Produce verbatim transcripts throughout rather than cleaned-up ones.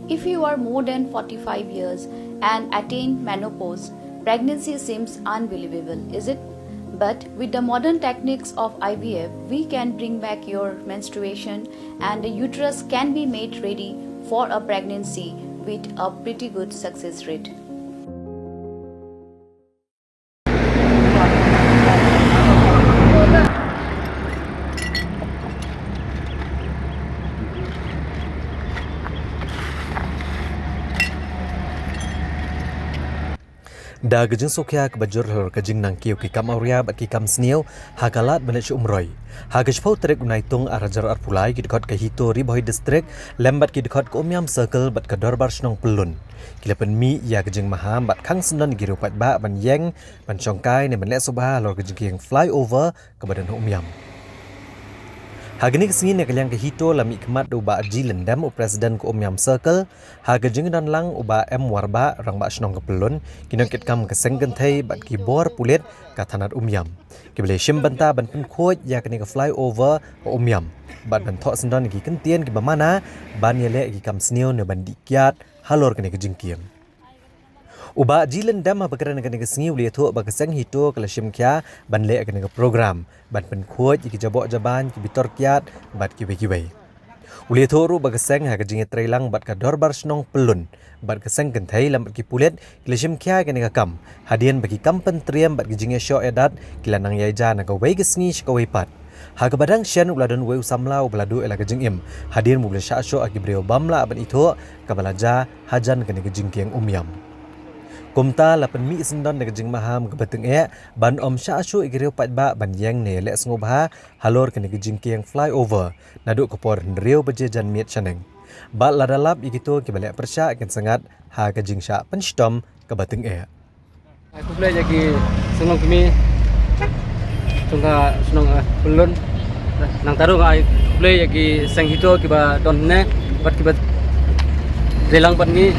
If you are more than forty-five years and attain menopause, pregnancy seems unbelievable, is it? But with the modern techniques of I V F, we can bring back your menstruation and the uterus can be made ready for a pregnancy with a pretty good success rate. Da ka jingsngewkhia kaba jur halor ka jingnang kiew ki kam awria bad ki kam sniew ha ka lad ban leit sha Umroi. Ha ka shiphew tarik u Naitung ar hajar arphew lai, ki dkhot ka HITO Ri Bhoi District lem bad ki dkhot ka Umiam Circle bad ka Dorbar Shnong Pyllun ki la pynmih ïa ka jingmaham bad khang syndon ïa ki riew paidbah ban ïeng, ban shongkai ne ban leh sngewbha halor ka jingkieng flyover kaba don ha Umiam. Ha kane ka sngi na ka liang ka HITO la mihkhmat da u Bah G Lyndem, u President ka Umiam Circle, ha ka jingdon lang u Bah M Warbah, Rangbah Shnong ka Pyllun, ki nongkitkam ka seng kynthei bad ki bor pulit ka thanat Umiam, kiba la shim bynta ban pynkhuid ïa kane ka flyover ha Umiam bad ban thoh syndon ïa ki kyntien kiba mana ban ïaleh ïa ki kam sniew ne ban dih kiad halor kane ka jingkieng. U Bah G Lyndem haba kren ha kane ka sngi u la ïathuh ba ka seng HITO ka la shim khia ban leh kane ka program ban pynkhuid ïa ki jaboh jaban, ki bitor kiad bad kiwei kiwei. U la ïathuh ruh ba ka seng ha ka jingïatreilang bad ka Dorbar Shnong Pyllun bad ka seng kynthei lem bad ki pulit ki la shim khia kane ka kam, hadien ba ki kam pyntriem bad ki jingïashoh ïadat ki la nang ïaja na kawei ka sngi sha kawei pat. Ha kaba dang shen u la don uwei u samla uba la duh ïa la ka jingim hadien ba u la shah shoh ha ki briew bym lah ban ithuh kaba la jia hajan kane ka jingkieng Umiam. Kumta la pynmih syndon da ka jingmaham kaba tyngeh ban ym shah shuh ïa ki riew paidbah ban ïeng ne leh sngewbha halor kane ka jingkieng flyover naduh ka por hynriew baje janmiet shaneng. Bad lada lap ïa kito kiba leh pyrshah kin sa ngat ha ka jingshah pynshitom kaba tyngeh. Ai, khublei ïa ki shnong kmie jong ka shnong, eh, Pyllun. Nangta ruh nga ai khublei ïa ki seng HITO kiba don hangne bad kiba dei lang bad ngi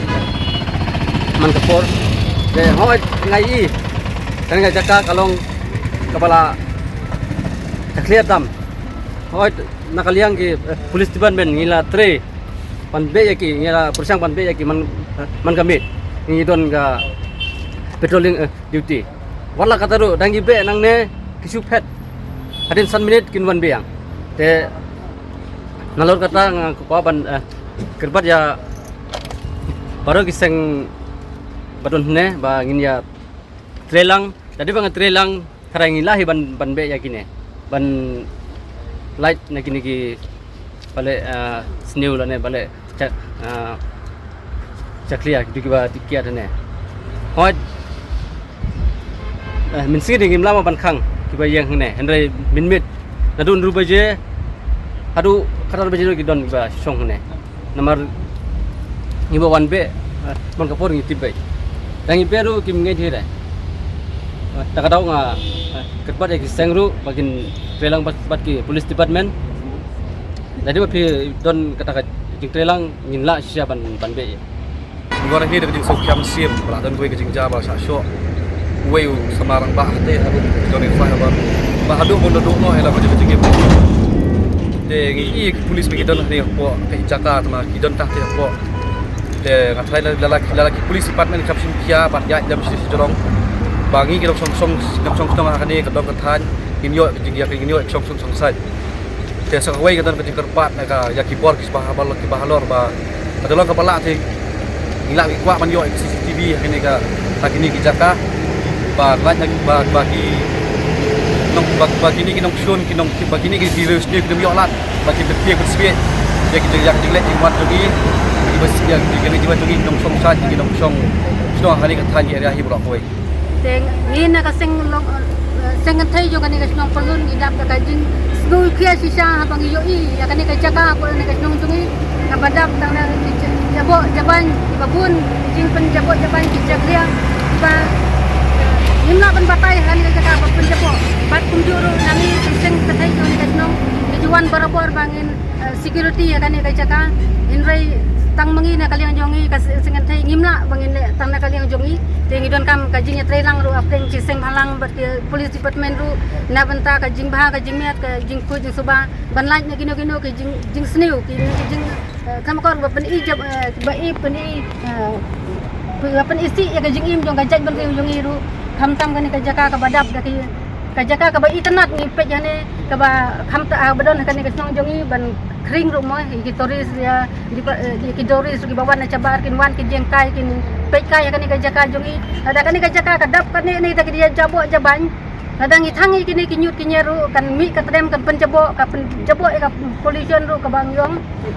man ka por. Te hooid, nga i kane ka jaka ka long kaba la jakhlia tam. Hooid, na ka liang ki, eh, police department ngi la trei ban beh ïa ki, ngi la pyrshang ban beh ïa ki man, man ka miet ngi don ka patrolling, eh, duty. Wat la katta ruh, dang ngi beh nangne ki shu phet, hadien san minit kin wan biang. Te nalor kata nga kwah ban, eh, kyrpad ïa baroh ki seng ba don hangne ba ngin ïa trei lang, da dei ba nga trei lang, tharai ngi lah hi ban, ban beh ïa kine, ban lait na kine ki, ba leh, ah, sniew lane ba leh ja, ah, jakhlia, kitu kiba dih kiad hangne. Hooid, eh, mynsngi ngim lah ban khang kiba ïeng hangne, hynrei mynmiet naduh hynriew baje haduh khatar baje ruh ki don kiba shong hangne. Namar ngi ba wan beh, eh, man ka por ngi tip beit. Dang ngi beh ruh kim ngeit hi re. Eh, ta ka daw nga, eh, kyrpad ïa ki seng ruh ba kin trei lang bad, bad ki police department. Da dei ba phi don kata ka jingtrei lang, ngin lah shisha ban, ban beh ïa. Ngi wan hangne da ka jingsngewkhia mynsiem ba la don kawei ka jingjia ba la shah shoh uwei u samla rangbah ha te haduh jong ngi, ba haduh ban da duh noh ïa la ka jingim. Te ngi i ki police ba ki don hangne hapoh ka jaka, tangba ki don tang te hapoh. Te nga tharai la, la, la, la ki police department ki hap shim khia bad ïaid lem sha sha jrong ba ngi ki nongshong, shong, nongshong shnong ha kane ka dong ka thaiñ ngin ïoh ka jingïa, ngin ïoh ka shong shnong shong saiñ. Te sa kawei ka don ka jingkyrpad na ka ïa ki bor kiba ha, ba, kiba halor ba ka dei long kaba lah te ngi lah, ngi kwah ban ïoh C C T V ha kine ka, ha kine ki jaka ba lait na ba, ba ki nong, ba, ba kine ki nongshun, ki nong, ba kine ki, ki riewsniew kim ïoh lad ba ki pynpieng pynsbiej ïa ki jing, ïa ki jingleh jingwan jong ngi, ki ba ïa ki jingwan jong ngi ki nongshong saiñ, ki nongshong shnong ha kane ka thaiñ area hi baroh kawei. Te ngi na ka seng long, eh, seng kynthei jong kane ka shnong Pyllun ngi dap da ka jingsngewkhia shisha haba ngi ïohi ïa kane ka jaka hapoh kane ka shnong jong ngi kaba dap tang na ki ja-, jaboh jaban kiba bun, ki jingpynjaboh jaban ki jakhlia ba, eh, ngim lah ban batai ha kane ka jaka ba pynjaboh. Bad kumjuh ruh na ngi seng kynthei jong kane ka shnong ngi ju wan barabor ba ngin, eh, security ïa kane ka jaka. Hynrei Tang ma ngi na ka liang jong ngi ka seng kynthei ngim lah ba ngin leh tang na ka liang jong ngi. Te ngi donkam ka jingïatreilang ruh hapdeng ki seng bhalang bad ki police department ruh na bynta ka jingbha ka jingmiat ka jingkhuid jingsuba ban lait na kino kino ki jing jingsniew ki ki jing eh, khamkor ba pyni jab eh, ba i pyni eh, ba pyni sih ïa ka jingim jong ka jaitbynriew jong ngi ruh. Khamtam kane ka jaka kaba dap da ki ka jaka kaba itynnad ngi peit ïa ne kaba khamtam ah, ba don ha kane ka shnong jong ngi ban khring ruh mo ïa ki tourist ïa di pa- eh, ïa ki tourist ruh kiba wan na shabar kin wan kin jeng kai kin peit kai ïa kane ka jaka jong ngi. Lada kane ka jaka ka dap kane ne da ki ïa jabok jaban. Lada ngi thang ïa kine ki ñiut ki ñiar ruh kan mih ka trem kan pynjabok ka pynjabok ïa ka pollution ruh kaba ngi ong.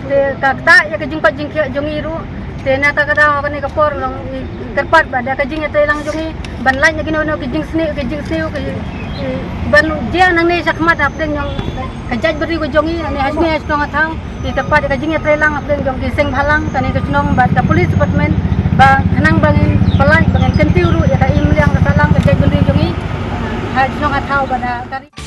Te ka ktah ïa ka jingkoit jingkhiah jong ngi ruh. Te na ka ka daw kane ka por long ngi kyrpad ba da ka jingïatreilang jong ngi ban lait na kino kino ki jingsniew ki jingsniew ki ki- ban jia nangne shakhmat hapdeng jong ka jaitbynriew ka jong ngi ne ha shnong ha shnong ha thaw. Ngi kyrpad ïa ka jingïatreilang hapdeng jong ki seng bhalang kane ka shnong bad ka police department ba khnang ba ngin pynlait ba ngin kyntiew ruh ïa ka imliang ka sahlang ka jaitbynriew jong ngi ha shnong ha thaw bad ha ka ri.